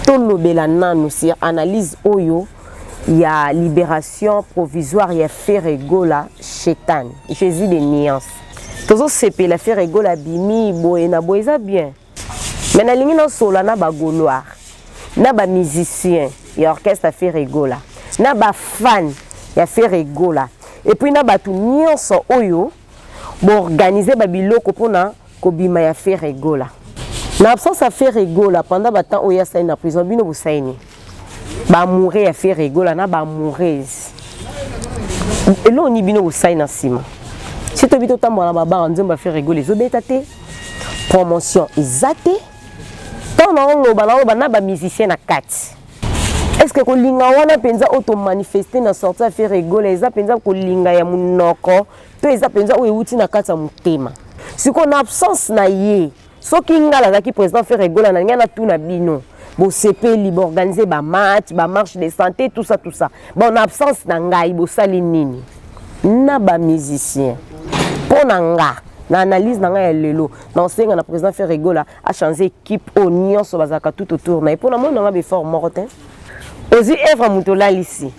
Tolobela nanu sur analyse oyo ya libération provisoire ya Ferre Gola Shetan Jésus de nuance. Tozosepela Ferre Gola abimi boye na boye, eza bien, mais nalingi nasola na bagaulois, na bamusicien ya orchestre Ferre Gola, na bafan ya Ferre Gola, et puis na bato nyonso oyo boorganize babiloko mpona kobima ya Ferre Gola. Na absence ya Ferre Gola pendant batemps oyo asali na prison, bino bosali nini? Baamoureux ya Ferre Gola na baamoureuse, eloko nini bino bosali na nsima? Si toyebi, totambola na babara, nzembo ya Ferre Gola ezobeta te, promotion eza te. Ntango naoloba, naoloba na bamusicien na kati. Est ce que kolinga wana mpenza oyo tomanifeste na sortie ya Ferre Gola eza mpenza kolinga ya monoko to eza mpenza oyo euti na kati ya motema? Sikoyo na absence na ye, soki ngai nazalaki président Ferre Gola, na ngai natuna bino: bosepeli boorganize bamatch, bamarche de santé, tout ça, tout ça? Bon, na absence na ngai bosali nini na bamusicien? Mpo na nga, na analyse na ngai ya lelo, na osenga na président Ferre Gola achange équipe oyo nyonso bazalaka tout autour na ye, mpo na moni nanga baeffort moko te. Ozwi œuvre, moto olalisi.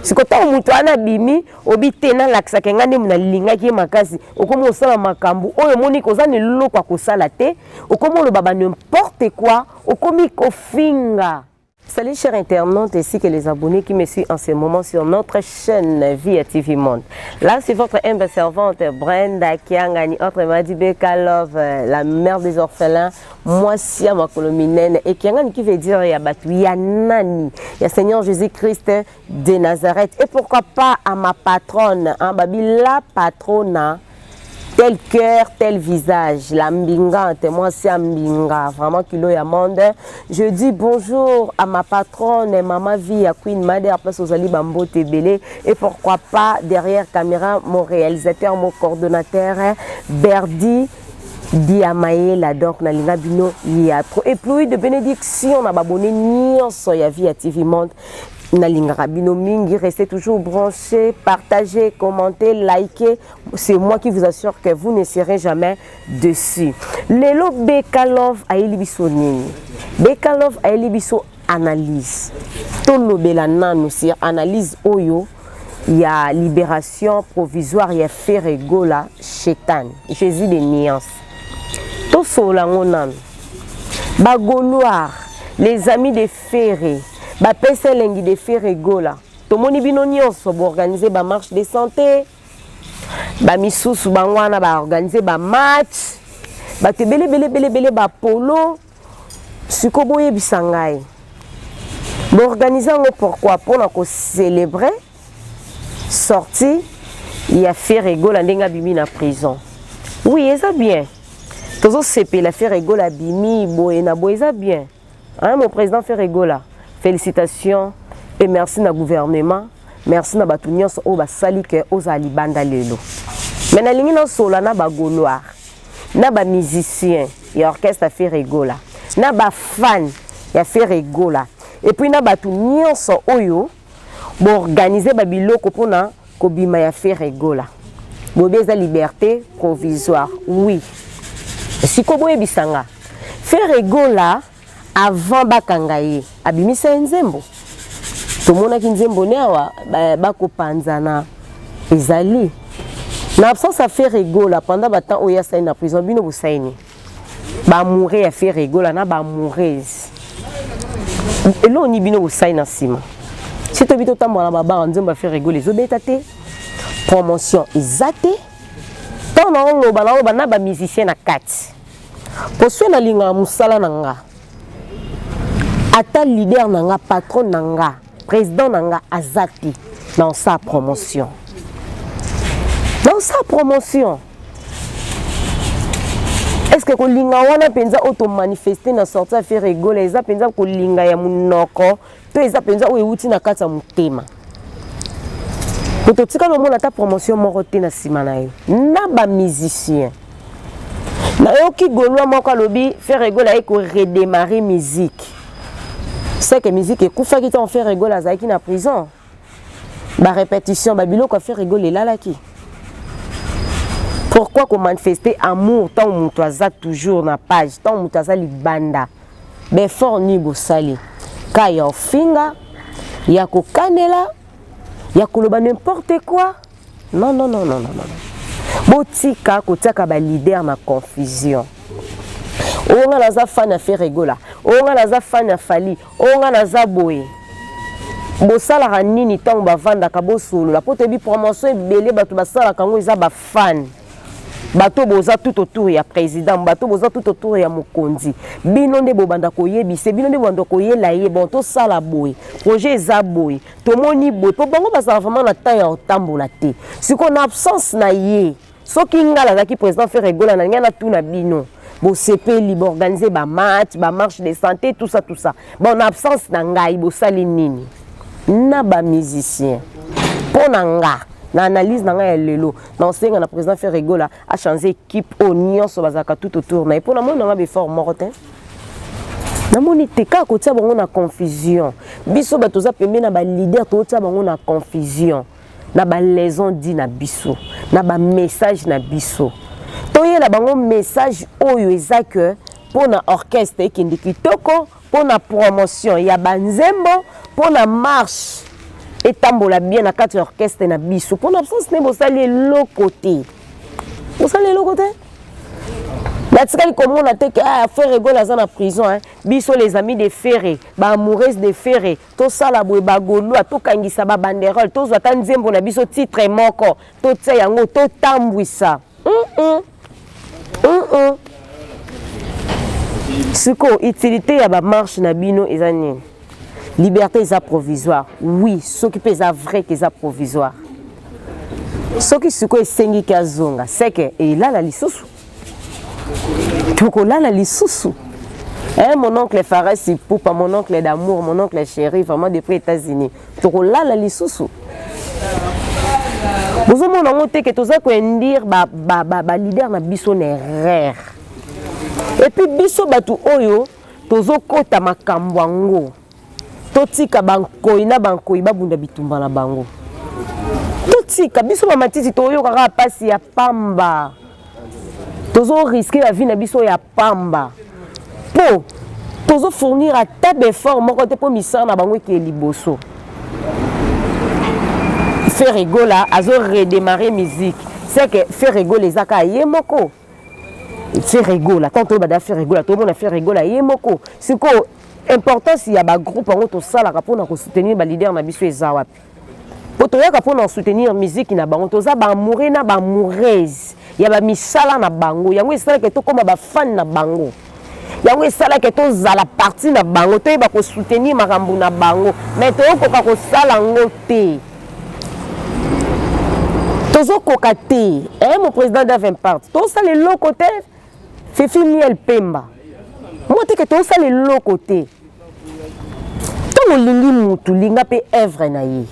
Siko ntango moto wana abimi, obi te, nalakisaka ngai nde nalingaki ye makasi. Okomi osala makambo oyo omoni koza na eloko ya kosala te, okomi oloba ba n'importe quoi, okomi kofinga. Salut chers internautes ainsi que les abonnés qui me suivent en ce moment sur notre chaîne Via TV Monde. Là, c'est votre humble servante Brenda Kiangani, autrement dit Beka Love, la mère des orphelins, moi si makolo minene. Et Kiangani qui veut dire ya batu, ya nani, ya Seigneur Jésus-Christ de Nazareth. Et pourquoi pas à ma patronne, hein, Babi la patronne, tel cœur, tel visage, la mbinga, moi c'est mbinga, vraiment kilo ya monde. Je dis bonjour à ma patronne, Maman Vie, à Queen Mother, place aux Ali Bambo Tebele, et pourquoi pas derrière caméra, mon réalisateur, mon coordonnateur, Berdi Diamaela. Donc nalinga bino ya trop et pluie de bénédiction na babone nyonso ya Vie ya TV Monde. Nalingaka bino mingi. Restez toujours branchés, partagez, commentez, likez. C'est moi qui vous assure que vous ne serez jamais déçus. Lelo Beka Love ayeli biso nini? Beka Love ayeli biso analyse. Tolobela nanu sur analyse oyo ya libération provisoire ya Ferre Gola Shetan Jésus de nuance. Tosolola yango nanu. Bagaulois, les amis de Ferre, bapesa elengi de Ferre Gola, tomoni bino nyonso boorganize bamarche de santé, bamisusu bango wana baorganize bamatch, bato ebele ebele ebele ebele, bapolo. Sikoyo boyebisa ngai, boorganize yango pourquoi? Mpona kocélébrer sortie ya Ferre Gola ndenge abimi na prison. Oui, eza bien, tozosepela Ferre Gola abimi boye na boye, eza bien, hein, mon président Ferre Gola, félicitations et merci na gouvernement, merci na bato nyonso oyo basali ke ozala libanda lelo. Mais nalingi nasola na bagaulois, na bamusicien ya orchestre Ferre Gola, na bafan ya Ferre Gola, et puis na bato nyonso oyo boorganize babiloko mpona kobima ya Ferre Gola. Boyebi, eza liberté provisoire, oui. Sikoyo boyebisa nga, Ferre Gola avant bakanga ye abimisa ye nzembo, tomonaki nzembo ne awa bakopanzana. Ezali na absence ya Ferre Gola pendant batemps oyo asali na prison, bino bosali nini? Baamoureux ya Ferre Gola na baamoureuse, eloko nini bino bosali na nsima? Si toyebi, totambola na babara, nzembo ya Ferre Gola ezobeta te, promotion eza te. Ntango naoloba, naoloba na bamusicien na kati, po so nalingaka mosala na nga, ata leader na nga, patron na nga, président na nga aza te, na osala promotion, na osala promotion. Est ce que kolinga wana mpenza oyo tomanifeste na sortie ya Ferre Gola eza mpenza kolinga ya monoko to eza mpenza oyo euti na kati ya motema? Po totikali omona ata promotion moko te na nsima na ye na bamusicien. Nayoki gaulois moko alobi Ferre Gola aye koredémarrer musique. C'est que musique ekufaki ntango Ferre Gola azalaki na prison, barépétition, babiloko ya Ferre Gola elalaki. Pourquoi komanifeste amour ntango moto aza toujours na page, ntango moto aza libanda? Baeffort nini bosali? Ka ya ofinga, ya kokanela, ya koloba n'importe quoi. Non, non, non, non, non, non. Botika kotiaka ba leader na confusion. Oyo nga naza fan ya Ferre Gola, oyo nga naza fan ya Fally, oyo nga naza boye. Bosalaka nini ntango bavandaka bosolola? Mpo toyebi promotion ebele bato basalaka yango eza bafan. Bato boza tout autour ya président, bato boza tout autour ya mokonzi, bino nde bobanda koyebisa, bino nde bobanda koyela ye: bon, tosala boye, projet eza boye, tomoni boye. Mpo bango bazala vraiment na temps ya kotambola te. Sikoyo na absence na ye, soki ngai nazalaki président Ferre Gola, na ngai natuna bino: bosepeli boorganiser bamatch, bamarche de santé, tout ça, tout ça? Bon, na absence na ngai bosali nini na bamusicien? Mpo na nga, na analyse na ngai ya lelo, na osenga na président Ferre Gola achange équipe oyo nyonso bazalaka tout autour na ye, mpo namoni nanga baeffort moko te, namoni te. Kaka kotia bango na confusion. Biso bato toza pembeni na baleader, totia bango na confusion na balaison di na biso, na bamessage na biso. Toyela bango message oyo eza ke mpo na orchestre ekende kitoko, mpo na promotion ya banzembo, mpo na marche etambola bien na kati ya orchestre na biso. Mpo na absence nde bosali eloko te, bosali eloko te. Natikali komona te ke ah, Ferre Gola aza na prison, hein. Biso les amis de Ferre, baamoureuse de Ferre, tosala boye, bagaulois tokangisa babanderole, tozwa ata nzembo na biso titre moko, totia yango, totambwisa. Sikoyo utilité ya bamarche na bino eza nini? Liberté eza provisoire, oui. Soki mpe eza vrai ke eza provisoire, soki sikoyo esengiki azonga, seke elala lisusu, tokolala lisusu. Eh, mon oncle Fares Ipupa, mon oncle d'amour, mon oncle chéri, vraiment depuis États-Unis, tokolala lisusu. Bozomona yango te ke toza koinduire baleader na biso na erreur. Et puis biso bato oyo tozokɔta makambo yango, totika bankoi na bankoi babunda bitumba na bango, totika biso bamatiti. Toyokaka mpasi ya pamba, tozorisquer bavie na biso ya pamba, mpo tozofournir ata baeffort moko te mpo misala na bango ekeye liboso. Ferre Gola azo redémarrer musique, c'est que Ferre Gola eza kaka ye moko. Ferre Gola, tant toyeba Ferre Gola, tomona Ferre Gola ye moko. Sikoyo importance ya bagroupe yango tosalaka mpona kosoutenir baleader na biso eza wapi? Po toyaka mpona kosoutenir musique na bango, toza baamoureux na baamoureuse ya bamisala na bango. Yango esalaka tokóma bafan na bango, yango esalaka tozala parti na bango, toyeba kosoutenir makambo na bango. Mais toyokoka kosala yango te, tozokoka te. Eh, mon président Davenpart, tosala eloko te. Fifi Miel Pemba mo teke, tosala eloko te. Ntango olingi mutu, linga mpe œuvre na ye,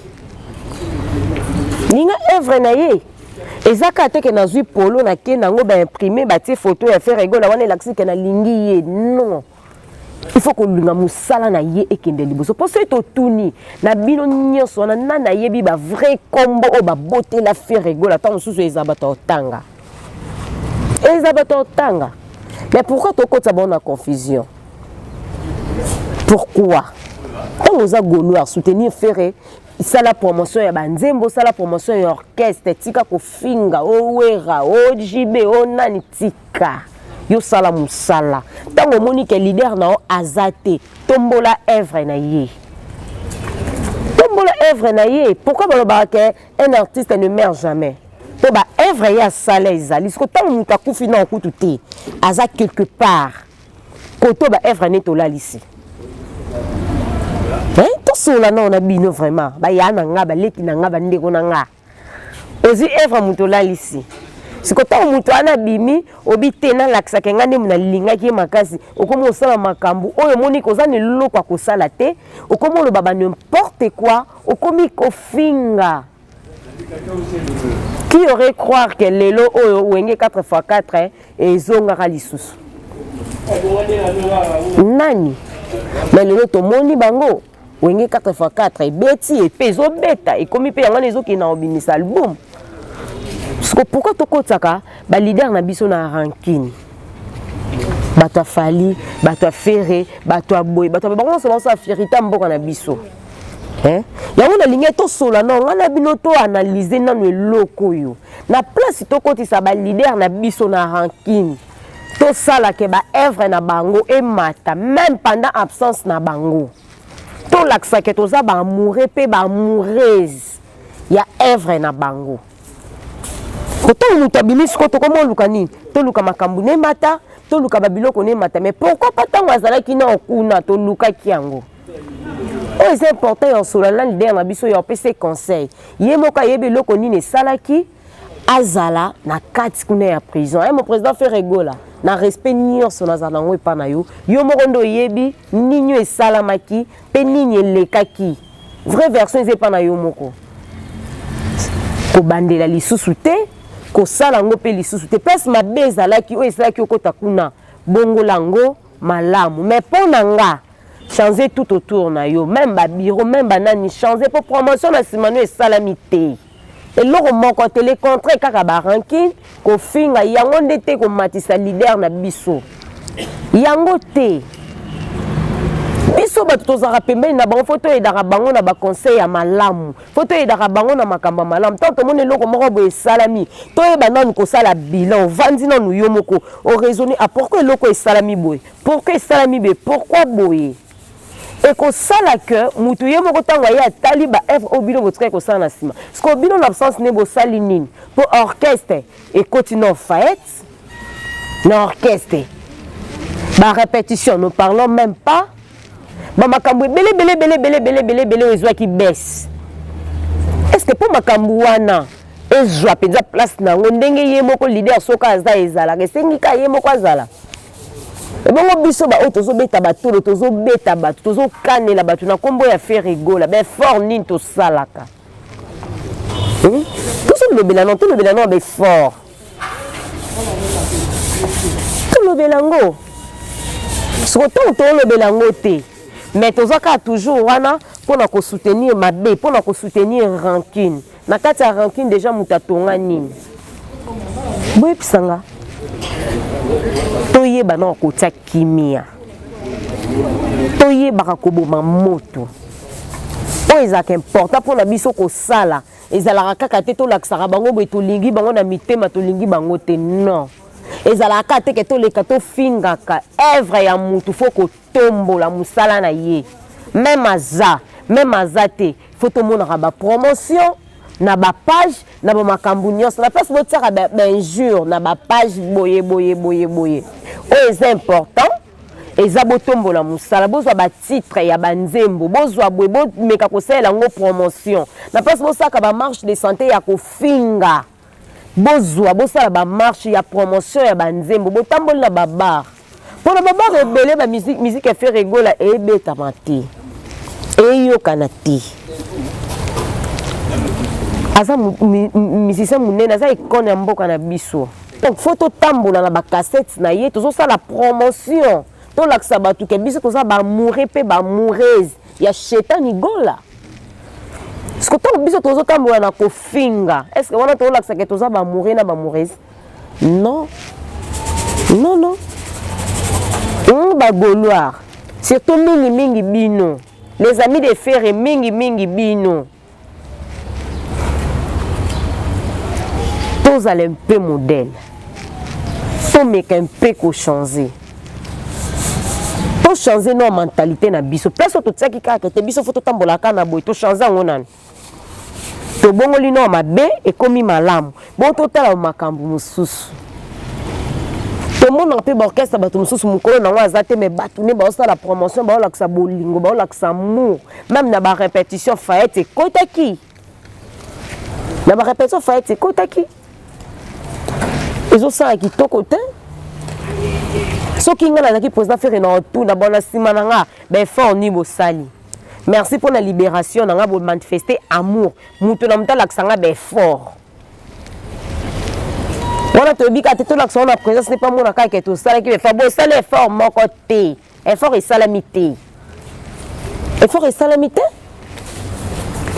linga œuvre na ye. Eza kaka teke nazwi polo, nake nango, baimprimer, batie photo ya Ferre Gola wana, elakisi ke nalingi ye. Non, il faut kolinga mosala na ye ekende liboso. Mpo soki totuni na bino nyonso wana, nani ayebi bavrai kombo oyo babotela Ferre Gola? Ntango mosusu eza bato otanga, eza bato otanga. Mais pourquoi tokotisa bango na confusion? Pourquoi? Ntango oza gaulois, soutenir Ferre, sala promotion ya banzembo, sala promotion ya orchestre, tika kofinga owera, oJB, onani, tika yo sala mosala. Ntango omoni ke leader na yo aza te, tombola œuvre na ye, tombola œuvre na ye. Pourquoi balobaka ke un artiste ne meurt jamais? Mpo baœuvre ye asala ezali. Siko ntango moto akufi na okutu te, aza quelque part koto baœuvre neti olalisi. Tosola nao na bino vraiment, baya na nga, baleki na nga, bandeko na nga. Ozwi œuvre moto olalisi, siko ntango moto wana abimi, obi te, nalakisaka nga nde nalingaki ye makasi. Okomi osala makambo oyo omoni koza na eloko ya kosala te, okomi oloba ba n'importe quoi, okomi kofinga. Qui aurait croire que lelo oyo Wenge 4x4 ezongaka lisusu? Nani? Mais lelo tomoni bango Wenge 4x4 ebeti epe ezobeta, ekomi mpe yango wana ezokende na kobimisa album. Siko pourquoi tokotisaka baleader na biso na rancune? Bato ya Fally, bato ya Ferre, bato ya boye, bato ya bango nyonso bazosala fierité ya mboka na biso. Eh? Yango nalingi tosola nano ngai na bino, toanalyse nano eloko oyo na place tokotisa baleader na biso na rancune, tosalake baœuvre na bango emata même pendant absence na bango, tolakisake toza baamoureux mpe baamoureuse ya œuvre na bango. Kotango moto abimi sikoyo, tokoma oluka nini? Toluka makambo nemata, toluka babiloko nemata. Mais pourquoi pas ntango azalaki na kuna tolukaki yango? Oyo eza important ya osola na leader na biso, ya opesa conseil. Ye moko ayebi eloko nini esalaki azala na kati kuna ya prison. Aye, mon président Ferre Gola, na respect nyonso nazala nango epa na yo, yo moko nde oyebi nini oyo esalamaki mpe nini elekaki. Vraie version eza epa na yo moko. Kobandela lisusu te, kosala yango mpe lisusu te. Place mabe ezalaki oyo esalaki okota kuna, bongola yango malamu. Mais mpo na nga, changer tout autour na yo, même babureau, même banani, changer mpo promotion na nsima no esalami te eloko moko te. Le contraire, kaka barancune, kofinga, yango nde te komatisa leader na biso, yango te. Biso bato tozalaka pembeni na bango, faut toyedaka bango na baconseil ya malamu, faut toyedaka bango na makambo ya malamu. Ntango tomoni eloko moko boye esalami, toyeba nanu kosala bilan. Ovandi nanu yo moko, oraisonne: a pourquoi eloko esalami boye? Pourquoi esalami boye? Pourquoi boye? Ekosala ke mutu ye moko ntango aye atali baœuvre oyo bino botikaki kosala na nsima. Sikoyo bino na absence nde bosali nini mpo orchestre ekoti na faillite? Na orchestre, barépétition, ne parlons même pas. Bamakambo ebele ebele ebele ebele ebele ebele ebele oyo ezwaki baisse. Est ce que mpo makambo wana ezwa mpenza place na yango ndenge ye moko leader soki aza ezalaka, esengi ka ye moko azala? Ebongo biso baoyo tozobeta batolo, tozobeta bato, tozokanela bato na nkombo ya Ferre Gola, baeffort nini tosalaka? Tozolobela no, tolobela no baeffort, tolobela yango. Soko ntango tolobela yango te, mais toza kaka toujours wana mpona kosoutenir mabe, mpona kosoutenir rancune. Na kati ya rancune déjà moto atonga nini? Boyebisanga. Toyeba na kotia kimia, toyebaka koboma moto. Oyo ezalaka important mpona biso kosala, ezalaka kaka te tolakisaka bango boye tolingi bango na mitema, tolingi bango te. Non, ezalaka kaka te ke toleka tofingaka œuvre ya mutu. Faut kotombola mosala na ye, même aza, même aza te. Faut tomonaka bapromotion na bapage, na bamakambo nyonso. Na place botiaka bainjure na bapage boye boye boye boye, oyo eza important eza botombola mosala, bozwa batitre ya banzembo, bozwa boye, bomeka kosalela yango promotion. Na place bosalaka bamarche de santé ya kofinga, bozwa bosala bamarche ya promotion ya banzembo. Botamboli na babar, mpona babar ebele bamusique ya Ferre Gola ebetama te, eyokana te. Aza musicien monene, aza icône ya mboka na biso. Donc faut totambola na bacassette na ye, tozosala promotion, tolakisa bato ke biso toza baamoureux mpe baamoureuse ya Shetani Gola. Parce que ntango biso tozotambola na kofinga, est ce que wana tozolakisa ke toza baamoureux na baamoureuse? Non, non, non. Bagaulois surtout, mingimingi bino les amis de Ferre, mingimingi bino, tozala mpe modèle, tomeka mpe kochanger, tochange no mentalité na biso. Place oyo totiaki kaka te biso faut totambola kaka na boye, tochange yango nani? Tobongoli no mabe ekomi malamu. Bongo totala makambo mosusu, tomonaka mpe baorchestre, bato mosusu mokolo nango aza te, mais bato nde baosala promotion, baolakisa bolingo, baolakisa amour. Même na barépétition faillite ekotaki, na barépétition faillite ekotaki, ezosala kitoko te. Soki ngai nazalaki président Ferre, na otuna bona nsima na nga baeffort nini bosali. Merci mpona libération na nga, bomanifeste amour. Moto na moto alakisa nga baeffort wana. Toyebi kaka te, tolakisa wana présence ne mpo amona kaka ke tosalaki effort. Bosali effort moko te, effort esalami te, effort esalami te.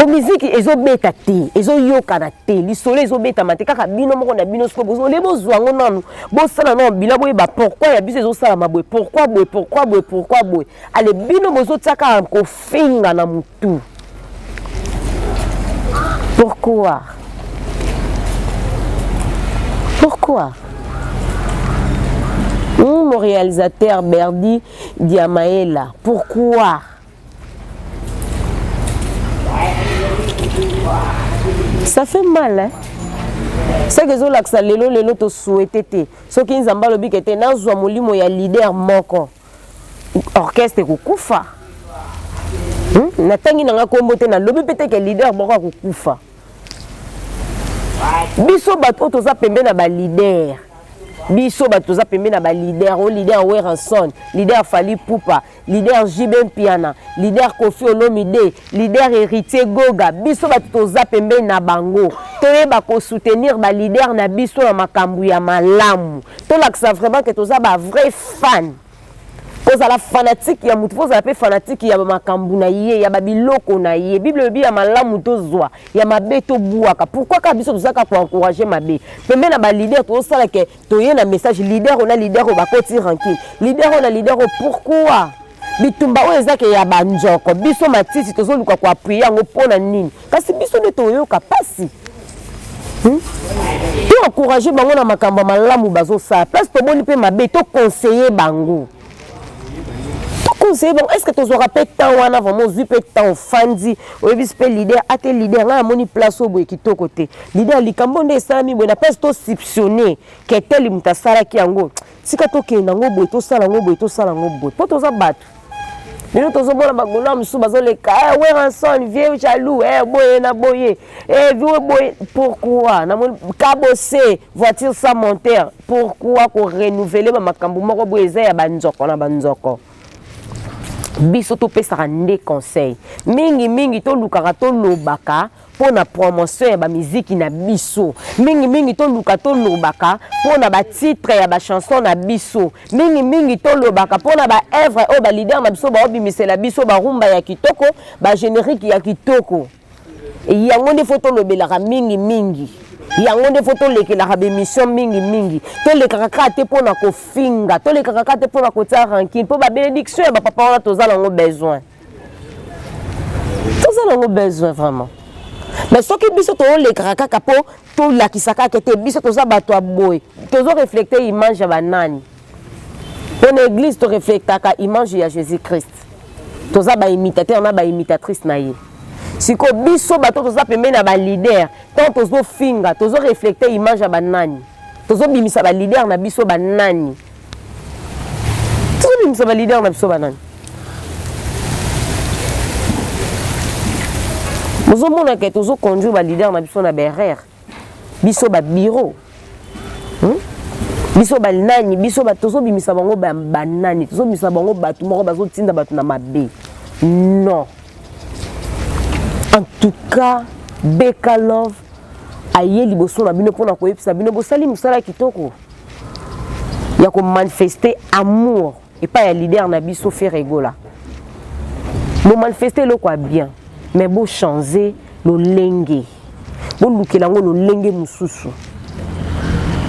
Po miziki ezobeta te, ezoyokana te, lisolo ezobetama te, kaka bino moko na bino sikoyo bozole bozwa yango nanu, bosala nanu bilan boyeba pourquoi ya biso ezosalama boye, pourquoi boye, pourquoi boye, pourquoi boye. Ale bino bozotia kaka kofinga na mutu. Pourquoi? Pourquoi? Mon réalisateur Berdi Diamaela, pourquoi? Ça fait mal, hein? Seke ezolakisa lelo lelo tosouhaite te soki nzambe alobi ke te nazwa molimo ya leader moko orchestre ekokufa hmm? Natangi na nga nkombo te, nalobi mpe te ke leader moko akokufa. Biso bato oyo toza pembe na baleader, biso bato toza pembe na baleader, o leader Werrason, leader Fally Ipupa, leader JB Mpiana, leader Koffi Olomide, leader Héritier Goga, biso bato toza pembeni na bango, toyeba kosoutenir ba leader na biso na makambo ya malamu, tolakisa vraiment ke toza ba vrai fan. Kozala fanatique ya motu, kozala mpe fanatique ya makambo na ye, ya babiloko na ye. Bible elobi ya malamu tozwa, ya mabe tobwaka. Pourquoi kaka biso tozalaka koencourage mabe pembeni na ba leader? Tozosala ke toye na message leader oyo na leader oyo bakoti rancune, leader oyo na leader oyo. Pourquoi bitumba oyo ezake ya banzoko? Biso matiti tozoluka koappuyer yango mpo na nini? Kasi biso nde toyoka mpasi, To encourage bango na makambo ya malamu bazosala. Place tomoni mpe mabe, toconseille bango, toconseille bango. Est ce que tozwaka mpe temps wana vraiment? Ozwi mpe temps, ofandi, oyebisi mpe leader ate: leader, ngai namoni place oyo boye kitoko te, leader, likambo nde esalami boye. Na place tosoupçonne ke tel moto asalaki yango, tika tokende yango boye, tosala yango boye, tosala yango boye, mpo toza bato. Lelo tozomona bagolois mosusu bazoleka eh, Werrason vieux jaloux eh, boye na boye eh, vieux boye. Pourquoi namoni kabose voiture sans monteur? Pourquoi korenouveler bamakambo moko boye eza ya banzoko na banzoko? Biso topesaka nde conseil mingimingi, tolukaka tolobaka mpo na promotion ya bamiziki na biso mingimingi, toluka tolobaka mpo na batitre ya bachanson na biso mingimingi, tolobaka mpo na baœuvre oyo baleader na biso baobimisela biso, barumba ya kitoko, bagénérique ya kitoko. Yango nde faut tolobelaka mingimingi, yango nde faut tolekelaka bémission mingimingi. Tolekaka kaka te mpo na kofinga, tolekaka kaka te mpo na kotia rancune, mpo babénédiction ya bapapa wana toza nango besoin, toza nango besoin vraiment. Mais soki biso toolekaka kaka mpo tolakisa kaka te biso toza bato ya boye, tozoreflète image ya banani? Mpo na église toreflectaka image ya Jésus Christ, toza baimitateur na baimitatrice na ye. Sikoyo biso bato toza pembeni na baleader, ntango tozofinga, tozoreflète image ya banani? Tozobimisa baleader na biso banani? Tozobimisa baleader na biso banani? Bozomona ke tozoconduire baleader na biso na baerreur. Biso babureau, Biso banani? Biso tozobimisa bango banani? Tozobimisa bango bato moko bazotinda bato na mabe. Non, en tout cas Beka Love aye liboso na bino mpona koyebisa bino: bosali mosala kitoko ya komanifeste amour epai ya leader na biso Ferre Gola. Bomanifeste eloko ya bien, mais bochange lolenge, bolukela yango lolenge mosusu.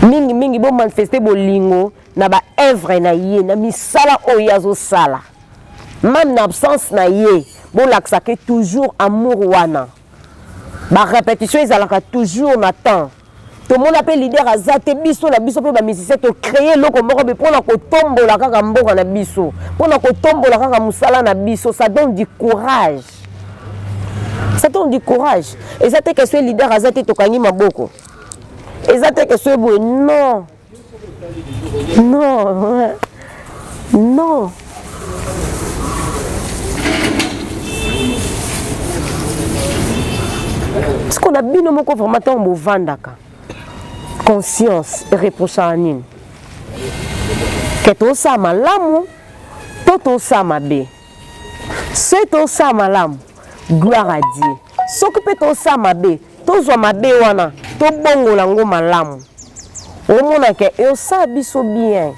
Mingimingi bomanifeste bolingo na baœuvre na ye, na misala oyo ye azosala. Même na absence na ye, bolakisaka toujours amour wana. Barépétition ezalaka toujours na temps. Tomona mpe leader aza te, biso na biso mpe bamusicien tocréer eloko moko mpe mpona kotombola kaka mboka na biso, mpona kotombola kaka mosala na biso. Ça donne du courage, ça donne du courage. Eza te question leader aza te, tokangi maboko. Eza te question boye. Non, non, non. Siko na bino moko vraiment, ntango bovandaka, conscience ereprochaka nini? Ke tosala malamu to tosala mabe? Soki tosala malamu, gloire à Dieu. Soki mpe tosala mabe, tozwa mabe wana, tobongola yango malamu. Omona ke osala biso bien,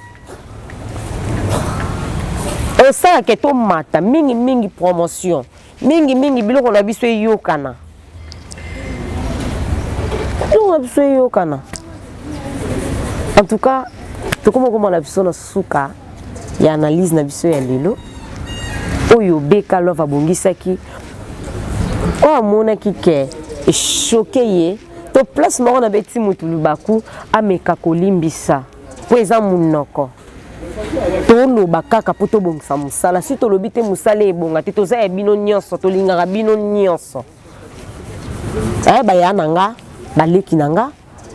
osala ke tomata mingimingi promotion, mingimingi biloko na biso eyokana. Na biso eyokana. En tout cas, tokoma komona biso na suka ya analyse na biso ya lelo oyo Beka Love abongisaki, oyo amonaki ke echoquer ye to place moko na beti mutu lubaku, ameka kolimbisa mpo eza monoko. Toloba kaka mpo tobongisa mosala. Si tolobi te, mosala ebonga te. Toza ya bino nyonso, tolingaka bino nyonso. Eh, baya na nga, baleki na nga,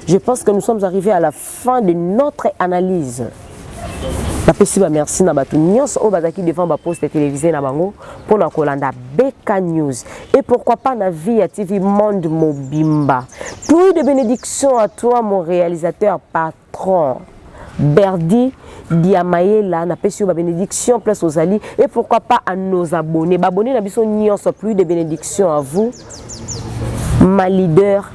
je pense que nous sommes arrivés à la fin de notre analyse. Napesi bamerci na bato nyonso oyo bazalaki devant baposte télévisé na bango mpona kolanda Beka News et pourquoi pas na Vie ya TV Monde mobimba. Plus de bénédiction à toi, mon réalisateur patron Berdi Diamayela. Napesi yo babénédiction place ozali et pourquoi pas à nos abonnés, baabonnés na biso nyonso. Plus de bénédiction à vous, ma leader,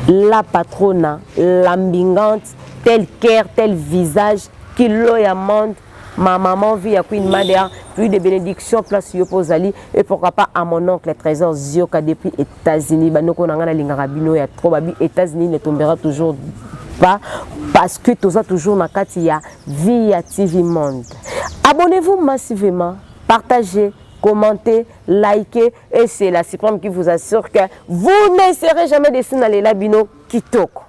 la patrona, l'ambingante, tel cœur, tel visage, kilo ya monde, ma maman Vie ya Queen Mother. Plus de bénédiction place yo ozali et pourquoi pas à mon oncle Trésor Zioka depuis États-Unis. Banoko na nga, nalingaka bino ya trop. Babi États-Unis ne tombera toujours pas parce que toza toujours na kati ya Vie ya TV Monde. Abonnez-vous massivement, partagez, commentez, likez et c'est la Suprême qui vous assure que vous ne serez jamais déçus. Na lela bino kitoko.